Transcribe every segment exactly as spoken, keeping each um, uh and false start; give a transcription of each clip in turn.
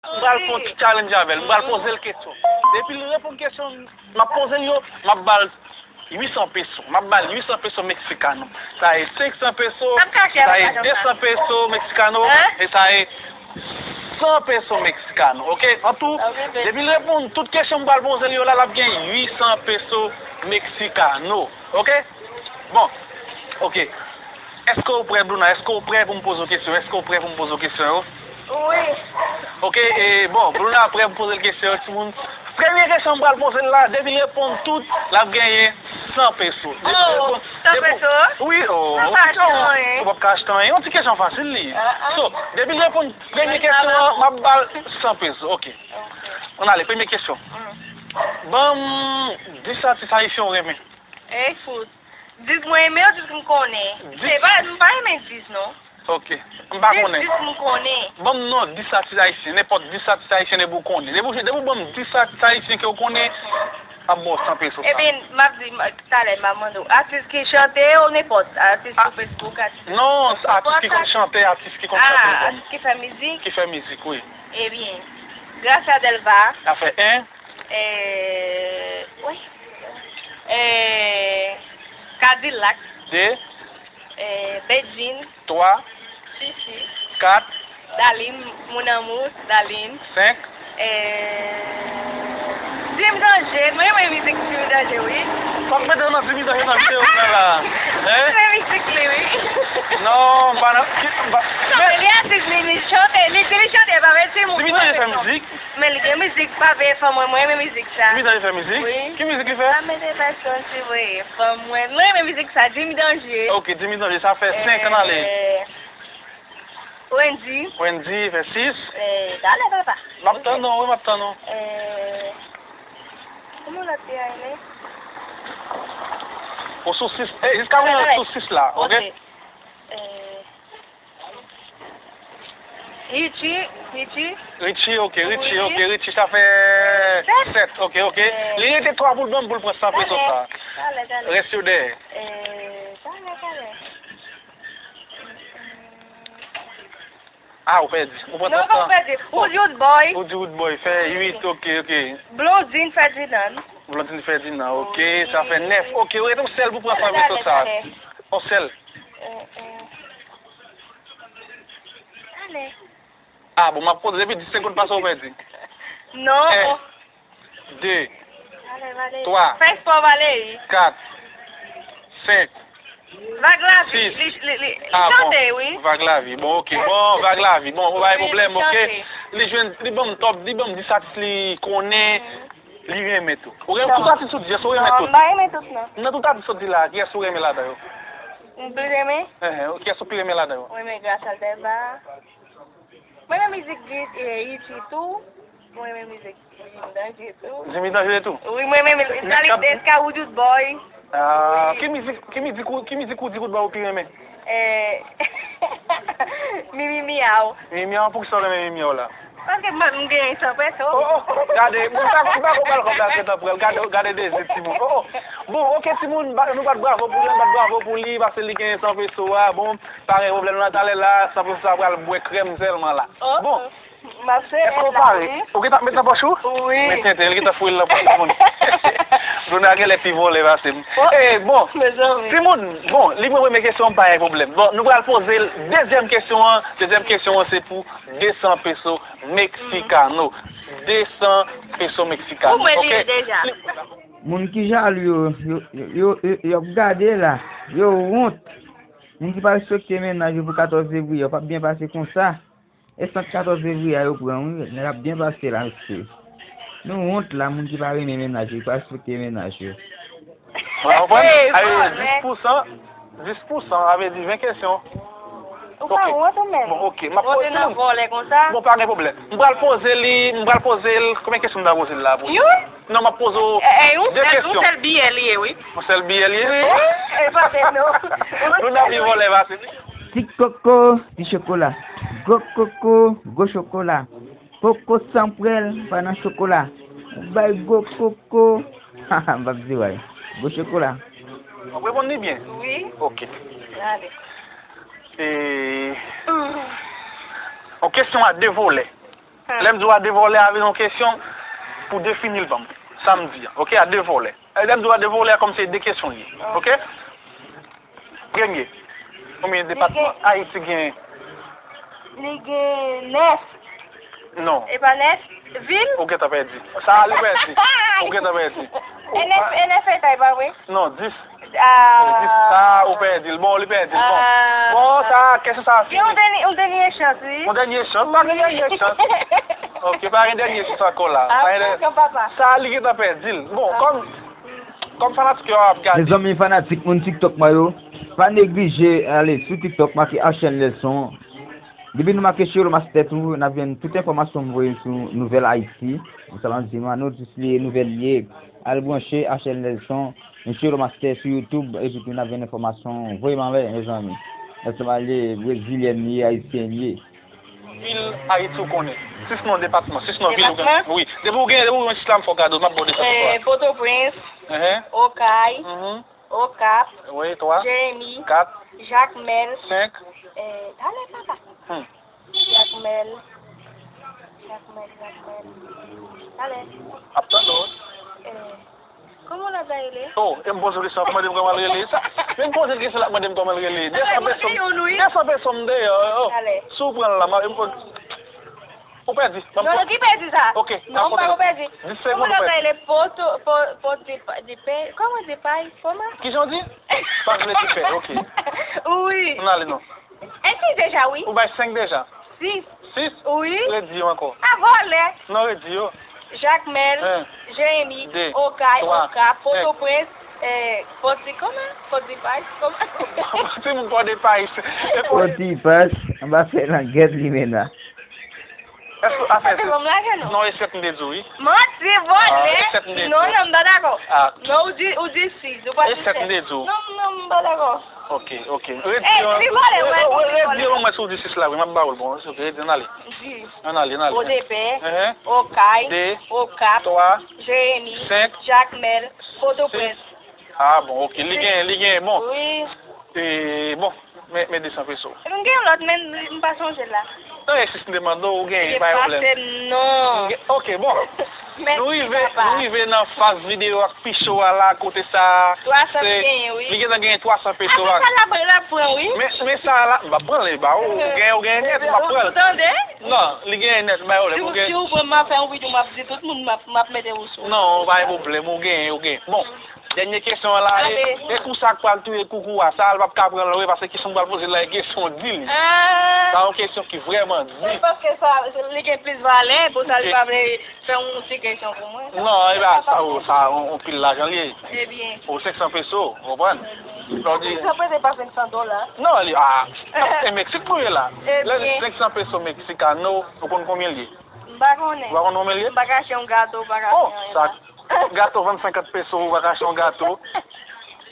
M pral fè yon ti challenge avè l. M pral poze l kesyon. Depi l reponn kesyon m ap poze l yo, m ap ba l uit san peso. M ap ba l uit san peso meksikano. Sa e senk san peso, sa e de san peso meksikano, e sa e san peso meksikano. Oke? An tou, depi l reponn tout kesyon m pral poze l yo la, l ap gen uit san peso meksikano. Oke? Bon. Oke. Èske w prè, Bruna? Èske w prè pou m poze w kesyon? Èske w prè pou m poze w kesyon yo? Wi. Oke, e, bon, Bruna prè pou poze l kesyon, timoun. Premye kesyon m pral poze l la, depi l reponn tout, l ap genyen san peso. Oh, san peso? Wi, oh. Sa pa jan, hein. Ou p ap ka achte anyen. Yon ti kesyon fasil li. So, depi l reponn premye kesyon an, m ap ba l san peso. Oke. Ann ale, premye kesyon. Ban m dis atis ayisyen w renmen. Ey, fout. Dis mwen renmen yo, dis m konnen. Se pa, m pa renmen dis, non. Ok. M pa konnen. Dis, dis m konnen. Ban m non dis atis ayisyen, nenpòt dis atis ayisyen depi w konnen. Depi w, depi w ban m dis atis ayisyen ke w konnen, m ap ba w san peso sa. Ebyen, m ap di, m, talè, m ap mande w. Atis ki chante ou nenpòt atis sou Facebook, atis. Non, atis ki konn chante, atis ki konn chante. Ah, atis ki fè mizik? Ki fè mizik, wi. Ebyen, Gracia Delva. Sa fè en. Eh, wi. Eh, Cadillac. De. Eh, Bedjine. Twa. Fifi. Kat. Darline, mon amour, Darline. Senk. Eh, Jimmy Danger, mwen renmen mizik Jimmy Danger, wi. Fòk mete nan Jimmy Danger nan videyo sa la. Hein? Mwen renmen mizik li, wi. Non, m pa nan, m pa. Non, men li atis, li, li chante, li di li chante, pa vle di moun. Jimmy Danger fè mizik? Men li gen mizik pa veye fanm mwen, mwen renmen mizik sa. Jimmy Danger fè mizik? Wi. Ki mizik li fè? Pa mete pèsonn si veye fanm mwen. Mwen renmen mizik sa, Jimmy Danger. Ok, Jimmy Danger, sa fè senk an ale. Eh, Wendy. Wendy fè sis. Eh, talè papa. M ap tann ou, wi, m ap tann ou. Eh, kòman lòt te a rele? Ou sou sis, eh, jiska kounye a ou sou sis la, ok? Ok. Eh, Richie, Richie. Richie, ok, Richie, ok, Richie, sa fè sèt, ok, ok. Li rete twa pou l ban m pou l pran san peso sa. Talè, talè. Rès yo dèyè. Eh, talè, talè. Ah, ou pèdi. Ou pran twòp tan. Non, ou pèdi. Wood Youth Boy. Wood Youth Boy, fè uit, ok, ok. Blondine Ferdinand. Blondine Ferdinand, ok, sa fè nèf. Ok, ou rete yon sèl pou pran san peso sa. Yon sèl. Eh, eh. Ale. Ah, bon, m ap konte depi dis segonn pase, ou pèdi. Non. En, de, twa, kat, senk, sis. Vag Lavi, li, li, li, li chante, wi. Vag Lavi, bon, ok. Bon, Vag Lavi, bon, pa gen pwoblèm, ok. Li jwenn, li ban m top, li ban m dis atis li konnen. Li renmen tou. Ou renmen tout atis ou di, yes, ou renmen tout? Non, m pa renmen tout, non. Nan tout atis ou di la, kiyès ou renmen ladan yo? M plis renmen? Enhen, kiyès ou pi renmen ladan yo? Mwen renmen Gracia Delva. Mwen renmen mizik Git, eh, Richie tou. Mwen renmen mizik Jimmy Danger tou. Jimmy Danger tou? Wi, mwen renmen mizik David Desca, Wood Boy. Ah, ki mizik, ki mizik ou, ki mizik ou di Wood Boy ou pi renmen? Eh, Mimi Miaw. Mimi Miaw, poukisa w renmen Mimi Miaw la? Paske m, m genyen san peso. Oh, oh, gade, mwen pa, m pa konn pral kòb la gentan pran l. Gade, gade dezi timoun. Oh, oh. Bon, ok, timoun, ba, nou bat bravo pou li, nou bat bravo pou li, paske li genyen san peso a. Bon, pa gen pwoblèm nan talè la, san peso sa pral bwè krèm sèlman la. Bon. M ap sere la, wi. Èske w pare? Ou gentan met nan pòch ou? Wi. Men tenten, li gentan foure l nan pòch timoun. Bruna genlè pi vòlè pase m. Eh, bon, timoun, bon, li pran premye kesyon an, pa gen pwoblèm. Bon, nou pral poze l dezyèm kesyon an. Dezyèm kesyon an, se pou de san peso meksikano. De san peso meksikano. Ou mwen li ye deja. Moun ki jalou yo, yo, yo, yo, yo, y ap gade la. Yo wont. Moun ki pa respekte mennaj yo pou katòz fevriye, yo p ap byen pase konsa. E sant katòz fevriye a yo pran, wi. Nèg ap byen pase la, mesye. Nou wont la, moun ki pa renmen mennaj yo, ki pa respekte mennaj yo. Ou konprann? Hey, dis pou san, dis pou san, sa vle di ven kesyon. Ou pa wont ou menm? Bon, ok. M ap poze nan vòlè konsa. Bon, pa gen pwoblèm. M pral poze li, m pral poze l, konbyen kesyon m ta poze l la pou li? Youn? Non, m ap poze w de kesyon. Eh, eh, yon sèl, yon sèl biyè li ye, wi. Yon sèl biyè li ye? Wi. Oh. E pa vre, non. Bruna pi vòlè pase m. Ti koko, ti chokola. Gwo koko, gwo chokola. Koko san pwèl, pa nan chokola. Ou bay gwo koko. Ha, ha, m p ap di w ay. Gwo chokola. W ap reponn li byen? Wi. Ok. Gade. E, yon kesyon a de volè. Lè m di w a de vòlè a vin yon kesyon pou defini l ban m. Sa m di a, oke, a de vòlè. Lè m di w a de vòlè a kòmsi de kesyon li ye, oke? Premye, konbyen depatman Ayiti genyen? Li gen nèf. Non. E pa nèf vil? Ou gentan pèdi. Sa a li pèdi. Ou gentan pèdi. E nèf, e nèf eta, e pa vre? Non, dis. Ah. Dis, sa ou pèdi l. Bon, li pèdi l. Bon. Ah. Bon, sa, kesyon sa a fini. Yon dènye, yon dènye chans, wi. Yon dènye chans, pa gen dènye chans. Ok, pa gen dènye chans ankò la. Ah, pa gen dènye... Sa a li gentan pèdi l. Bon, kòm, kòm fanatik yo ap gade. Mezanmi, fanatik moun TikTok mwen yo, pa neglije ale sou TikTok, make H N Nelson. Depi nou make Chiro Master tou, n ap jwenn tout enfòmasyon m voye sou Nouvèl Ayiti. Sa vle di nou a notis li, nouvèl li ye. Al branche H N Nelson, Chiro Master sou YouTube, epi tou n ap jwenn enfòmasyon. Voye m anlè, mezanmi. Èske m ale brezilyèn li ye, ayisyèn li ye? Vil Ayiti ou konnen. Sis non depatman, sis non vil ou konnen. Depatman? Wi. Depi ou gen, depi ou gen sis la, m fè w kado, m ap ba w de sa. Eh, Pòtoprens, Okay, Okap, Jeremi, Jakmèl, eh, talè papa. Jakmèl. Jakmèl, Jakmèl. Talè. Ap tande w. Eh, kòman l ap rele? Oh, e m poze w kesyon, ap mande m kòman l rele. Sa, men m poze l kesyon, l ap mande m kòman l rele. De san peso, de san peso m deyò. Oh. Talè. Si w pran l la, m ap, m poze. Ou pèdi. Non, ki pèdi sa? Ok. Non, m pa pèdi. Dis segonn ou pèdi. Kòman l ap rele? Poto, po, po, de, de pè, kòman de pay? Kòman? Kijan w di? Pa vle di pè, ok. Wi. Ann ale non. Eskize deja, wi. Ou bay senk deja. Sis. Sis? Wi. Redi yo ankò. A vòlè. Non, redi yo. Jakmèl, Jeremi, Okay, Okap, Pòtoprens, eh, Pòti, kòman? Pòtipay, kòman? Timoun Pòdepay. Pòtipay, anba fè langèt limena. Èske a fè... Sa te ban m lagè, non? Non, e sèt m te di w, wi. Manti, vòlè. Ah, e sèt m te di w. Non, non, m pa dakò. Ah. Non, ou di, ou di sis, ou pa di sèt. E sèt m te di w. Non, non, m pa dakò. Ok, ok. Redi yo, redi yo, mwen si w di sis la, wi, m ap ba w l, bon, ok, redi, ann ale. Ann ale, ann ale. Pòdepè, Okay, Okap, Jeremi, Jakmèl, Pòtoprens. Ah, bon, ok. Li gen, li gen, bon. Wi. E, bon, men, men de san peso. M gen lòt, men m pa sonje l la. Non, e sis m te mande w, ou gen, pa gen pwoblèm. Pase m non. Ok, bon. Nou rive, nou rive nan faz videyo ak pi cho a la, kote sa, twa san li genyen, wi. Li gentan genyen twa san peso a. Apre sa, l ap, l ap pran, wi. Men, men sa la, m ap pran l, e ba ou, ou genyen, ou genyen nèt, m ap pran l. Ou tande? Non, li genyen nèt, bay ou lè, ou genyen. Si w pran m ap fè yon videyo, m ap di tout moun, m ap, m ap mete ou sou. Non, pa gen pwoblèm, ou genyen, ou genyen. Bon, dènye kesyon an la, e, e kou sa k pral touye koukou a, sa l p ap ka pran l vre, paske kesyon m pral poze l la, e kesyon di li. Ah. Sa yon kesyon ki vrèman di. Se paske sa, li gen plis valè, pou sa li pa vle fè yon ti kesyon pou mwen. Non, e ba, sa, sa, yon, yon pil lajan li ye. Ebyen. O senk san peso, ou konprann? Sa w di. Senk san peso pa senk san dola. Non, li, ah, e Meksik nou ye la. Ebyen. Lè senk san peso meksikano, ou konn konbyen li ye? M pa konnen. Ou pa konn konbyen li ye? M pa ka achte yon gato, m pa ka achte anyen. Oh, sa, gato vann senkant peso, ou pa ka achte yon gato.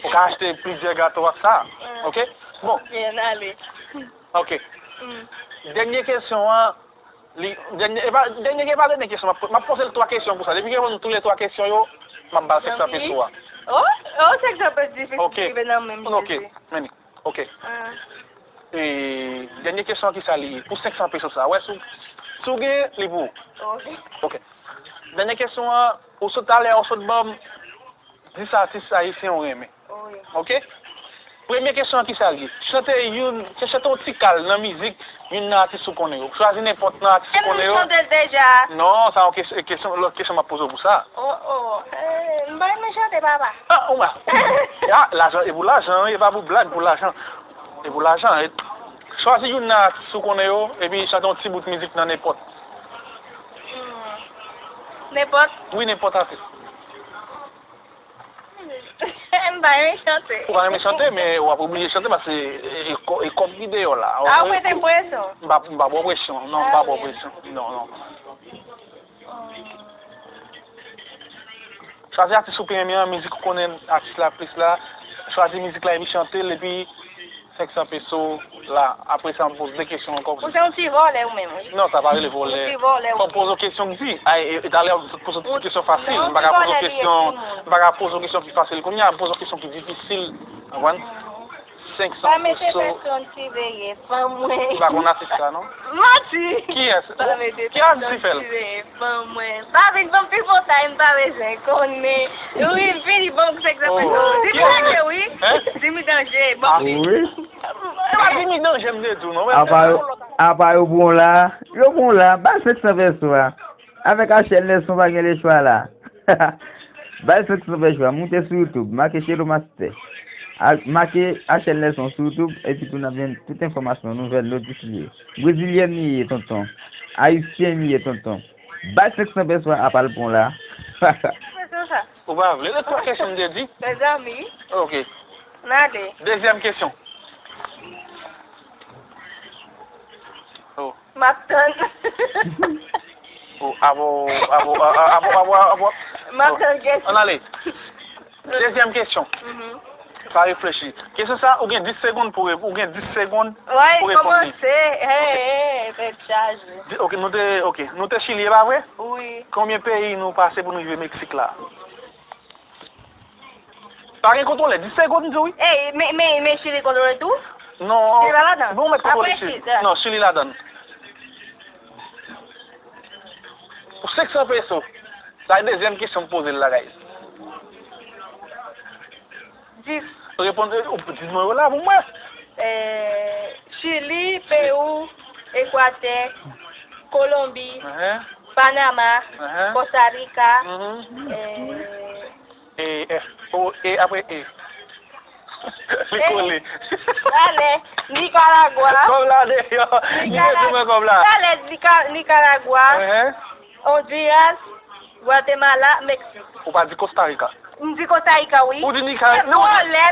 Ou ka achte plizyè gato ak sa. Mm. Ok? Bon. Ok, ann ale. Ok. Mm. Dènye kesyon an, li, dènye, e pa, dènye, e pa dènye kesyon, m ap, m ap poze l twa kesyon pou sa. Depi ke reponn tou le twa kesyon yo, m ap ba l senk san peso a. Oh, oh, senk san peso difisil rive nan men m, Jezi. Ok, men li. Ok. Ah. E, dènye kesyon an, kisa li ye? Pou senk san peso sa, wè, si w, si w gen, li pou ou. Ok. Ok. Dènye kesyon an, ou sot talè, ou sot ban m dis atis ayisyen ou renmen. Wi. Ok? Premye kesyon an, kisa li ye? Chante youn, chante yon ti kal nan mizik youn nan atis ou konnen yo. Chwazi nenpòt nan atis ou konnen yo. E m chante l deja. Non, sa yon kes-, kesyon, lòt kesyon m ap poze w pou sa. Oh, oh. Eh, m pa renmen chante, papa. Ah, ou ma. Ah, lajan, e pou lajan, e pa pou blag, pou lajan. E pou lajan, e chwazi youn nan atis ou konnen yo, epi chante yon ti bout mizik nan nenpòt. Hmm. Nenpòt? Wi, nenpòt atis. M pa renmen chante. Ou pa renmen chante, men w ap oblije chante paske e, e, e kò-, e kòb ki deyò la. A, ou mete m presyon. M pa, m pa ba w presyon. Non, m pa ba w presyon. Non, non. Chwazi atis ou pi renmen an, mizik ou konnen atis la plis la. Chwazi mizik la epi chante l, epi senk san peso la. Apre sa, m poze de kesyon ankò. Ou se yon ti vòlè ou menm, wi. Non, sa pa rele vòlè. Yon ti vòlè, wi. Fò m poze w kesyon k di. Ay, e, e talè, m sot poze w ti kesyon fasil. M pa ka poze w kesyon, m pa ka poze w kesyon ki fasil kounye a, m poze w kesyon ki difisil. Konprann? senk san peso. Pa mete pèsonn siveye fanm mwen. M pa konn atis sa, non. Manti! Kiyès? Pa mete pèsonn siveye fanm mwen. Pa vin ban m pifotay, m pa bezwen konnen. Wi, vini ban m senk san peso. Di m danje, wi. Di m danje. Ban m. Wi. E pa di m danje, m te di w, non. Apa yo, apa yo bon la? Yo bon la. Ba senk san peso a. Avèk Achèl Nelson pa gen lechwa la. Bay senk san pèchwa, moute sou YouTube, make Chelo Master. Make Achèl Nelson sou YouTube, epi tou n ap jwenn tout enfòmasyon, nouvèl, notis li ye. Brezilyèn li ye, tonton. Ayisyen li ye, tonton. Bay senk san pèchwa, apa l pran la. Ou pa vle, lè twa kesyon m te di. Mezanmi. Ok. N ale. Dezyèm kesyon. Oh. M ap tann. Oh, abo, abo, abo, abo, abo, abo. M ap tann kesyon. Ann ale. Dezyèm kesyon. Mhm. Pa reflechi. Kesyon sa, ou gen dis segonn pou rep-, ou gen dis segonn pou reponn li. Kòmanse. Hey, hey, tèt chaje. Di-, ok, nou te, ok, nou te Chili, e pa vre? Wi. Konbyen peyi nou pase pou nou rive Meksik la? Pa gen kontwole, dis segonn, m di w wi. Ey, men, men, men Chili kontwole tou? Non. Chili pa ladan? Bon, mèt kontwole Chili. Non, Chili ladan. Pou senk san peso. Sa e dezyèm kesyon m poze l la, guys. Dis. Reponn, eh, ou di non yo la pou mwen. Eh, Chili, Pewou, Ekwatè, Kolonbi, Panama, Kosta Rika, eh, E, F, O, E, apre E. Li kole. Talè, Nikaragwa. Kòb la deyò. Li pèdi mwen kòb la. Talè, Nika-, Nikaragwa, Ondiras, Gwatemala, Meksik. Ou pa di Kosta Rika? M di Kosta Rika, wi. Ou di Nika-,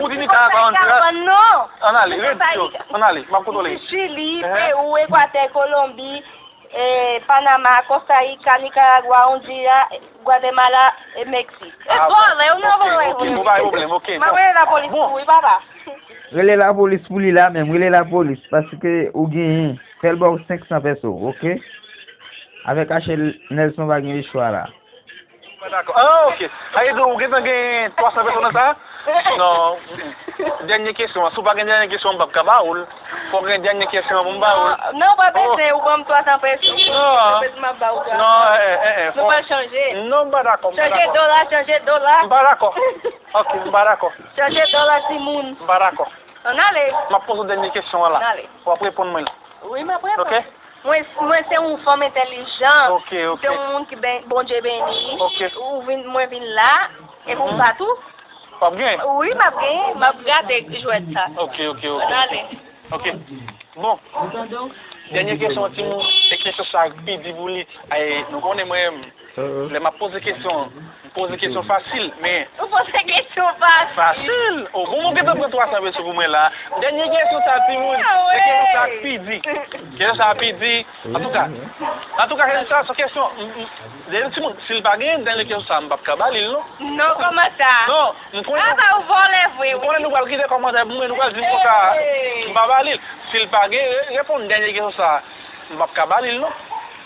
ou di Nikaragwa, Ondiras? Non. Ann ale, redi yo. Ann ale, m ap kontwole. Chili, Pewou, Ekwatè, Kolonbi, e, Panama, Kosta Rika, Nikaragwa, Ondiras, Gwatemala, e Meksik. E vòlè, ou nan vòlè, vòlè. Ok, ok, ok, ok, bon, pa gen pwoblèm, ok. M ap rele lapolis pou ou, wi, papa. Rele lapolis pou li la menm, rele lapolis, paske ou genyen. Fè l ba w senk san pèso, ok? Avèk Achèl Nelson pa gen lechwa la. Pa dakò. Ah, ok. Sa vle di ou gentan gen twa san pèso nan sa? Non. Mm, mm. Dènye kesyon an. Si w pa gen dènye kesyon an, m p ap ka ba ou l. Fò w gen dènye kesyon an pou m ba ou l. Non, non, pa bezwen, ou ban m twa san pèso. Non. Bezwen m ap ba ou twa san. Non, eh, eh, eh, nou pral chanje. Non, m pa dakò, m pa dakò. Chanje dola, chanje dola. M pa dakò. Ok, m pa dakò. Chanje dola, timoun. M pa dakò. Ann ale. M ap poze w dènye kesyon an la. Ann ale. W ap reponn mwen l. Wi, m ap reponn. Ok? Mwen, mwen se yon fanm entèlijan. Ok, ok. Se yon moun ki ben-, Bondye beni. Ok. Ou vin, mwen vin la, epi ou pa tou. W ap genyen? Wi, m ap genyen. M ap gade jwèt sa. Ok, ok, ok. Ann ale. Ok. Bon. Dènye kesyon, timoun. E kesyon sa ki pi di pou li. Ay, nou konnen mwen, lè m ap poze kesyon, m poze kesyon fasil, men. Ou poze kesyon fasil. Fasil! O, bon, mwen gentan pran twa san peso pou mwen la. Dènye kesyon sa, timoun. Ah, se kesyon sa ki pi di. Kesyon sa pi di. Antouka, antouka, kesyon sa, se kesyon, m, m, dènye timoun, si l pa genyen, dènye kesyon sa, m p ap ka ba li l, non. Non, kòman sa? Non, m konnen. Apa, ou vòlè vre, wi. M konnen nou pral kite kòmantè pou mwen, nou pral di m konsa, m pa ba li l. Si l pa gen, re-, reponn dènye kesyon sa, m p ap ka ba li l, non.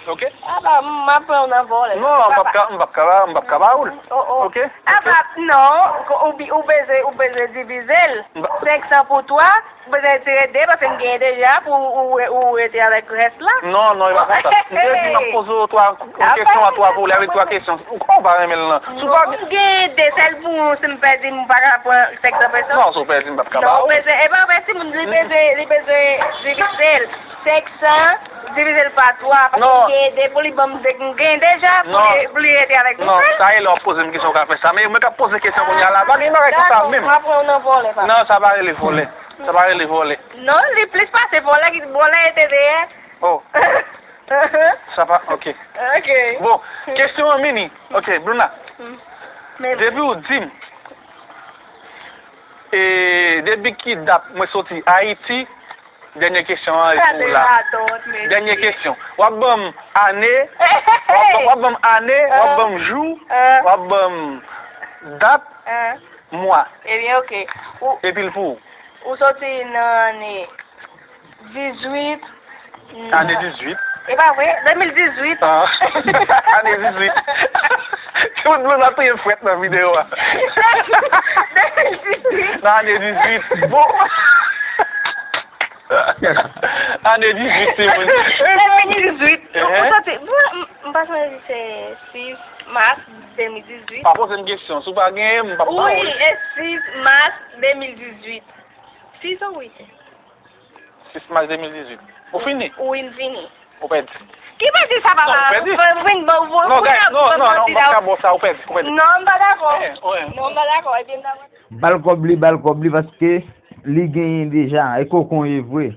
Ok? Apa, m ap pran w nan vòlè. Non, m p ap ka, m p ap ka ba, m p ap ka ba ou l. Oh, oh. Ok? Apa, non, ou bi-, ou bezwen, ou bezwen divize l. Senk san pou twa, ou bezwen retire de, paske m genyen deja, pou ou, ou rete avèk rès la. Non, non, e pa konsa. M te di m ap poze w twa, kesyon a twa pou w, avèk twa kesyon. Ou, ou pa renmen l, non. Si w pa gen de, sèl pou ou, si m pèdi, m pa ka pran senk san peso. Non, si w pèdi, m p ap ka ba ou. Non, ou bezwen, e pa vre, timoun, li bezwen, li bezwen divize l. Senk san, divize l pa twa, paske m genyen de pou li ban m de, m genyen deja pou li, pou li rete avèk nou. Non, sa e lè w ap poze m kesyon w ka fè sa. Men mwen k ap poze kesyon kounye a la, pa gen bagay konsa menm. Dakò, m ap pran w nan vòlè, papa. Non, sa pa rele vòlè. Sa pa rele vòlè. Non, li plis pase vòlè, vòlè rete dèyè. Oh. Sa pa, ok. Ok. Bon, kesyon an mini. Ok, Bruna. Depi w di m, e, depi ki dat mwen soti Ayiti, dènye kesyon an e pou ou la. Dènye kesyon. W ap ban m ane, w ap ban, w ap ban m ane, w ap ban m jou, w ap ban m dat, mwa. Ebyen, ok. Epi l pou ou. Ou soti nan ane dizuit. Ane dizuit. E pa vre? De mil dizuit. Ah. Ane dizuit. Tout moun ap touye frèt nan videyo a. De mil dizuit. Nan ane dizuit. Bon. Ane dizuit, timoun. Demi dizuit. Ou soti, m pa sonje se sis mas demi dizuit. Pa poze m kesyon. Si w pa genyen, m p ap ba w li. Wi, e sis mas demi dizuit. Sis ou wit? Sis mas demi dizuit. Ou fini? Wi, m fini. Ou pèdi. Ki pèdi sa, papa? Non, ou pèdi. Vin bon, bon. Non, guys, non, non, non, m p ap ka ba w sa, ou pèdi, ou pèdi. Non, m pa dakò. Eh, ouais. Non, m pa dakò. Ebyen, m pa Ba l kòb li, ba l kòb li, paske li genyen deja. E kokon ye vre.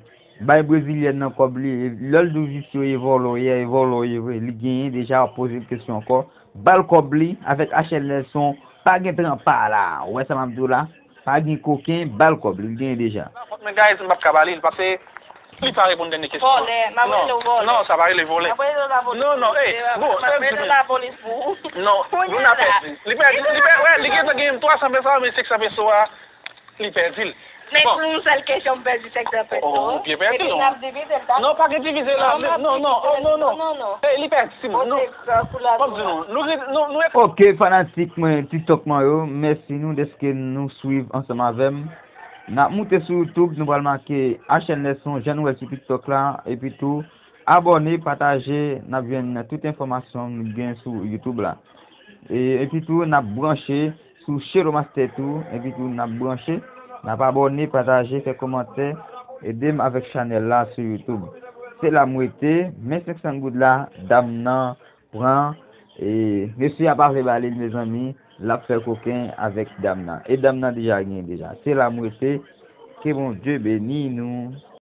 Bay brezilyèn nan kòb li. Lè l di w visye, e vòlò ye, e vòlò ye vre. Li genyen deja, w ap poze l kesyon ankò. Ba l kòb li, avèk H L Nelson, pa gen tranpa la. Ou wè sa m ap di w la? Pa gen koken, ba l kòb li, li genyen deja. Men guys, m p ap ka ba li l, paske li pa reponn dènye kesyon. Vòlè, m ap rele w vòlè. Non, sa pa rele vòlè. M ap rele w lapolis. Non, non, hey, bon, M ap rele w lapolis pou ou. Non, nou na pèdi. Li pèdi, li pèdi, wè, li gentan genyen twa san peso a, men senk san peso a, li pèdi l. Men Bon. Pou yon sèl kesyon, m pèdi senk san peso. Oh, ou byen pèdi, Epi non. N ap divize l, ta? Non, pa gen divize la. Non, m ap Non, non, oh, divize l. Non, non. Non, non. Hey, li pèdi, non. Pote, euh, koulaj Kòm di la. Nou, nou, nou, nou, Ok, fanatik mwen, TikTok mwen yo, mèsi nou dèske nou swiv ansanm avè m. N ap moute sou YouTube, nou pral make H L Nelson, jan nou wè l sou TikTok la, epi tou, abòne, pataje, n ap jwenn tout enfòmasyon nou gen sou YouTube la. E, epi tou, n ap branche sou Shero Master tou, epi tou, n ap branche, n ap abòne, pataje, fè kòmantè, ede m avèk chanèl la sou YouTube. Se la m rete, men senk san goud la, dam nan pran, e, mesye a pa vle ba li l, mezanmi, l ap fè koken avèk dam nan. E dam nan deja gen deja. Se la m rete, ke Bondye beni nou.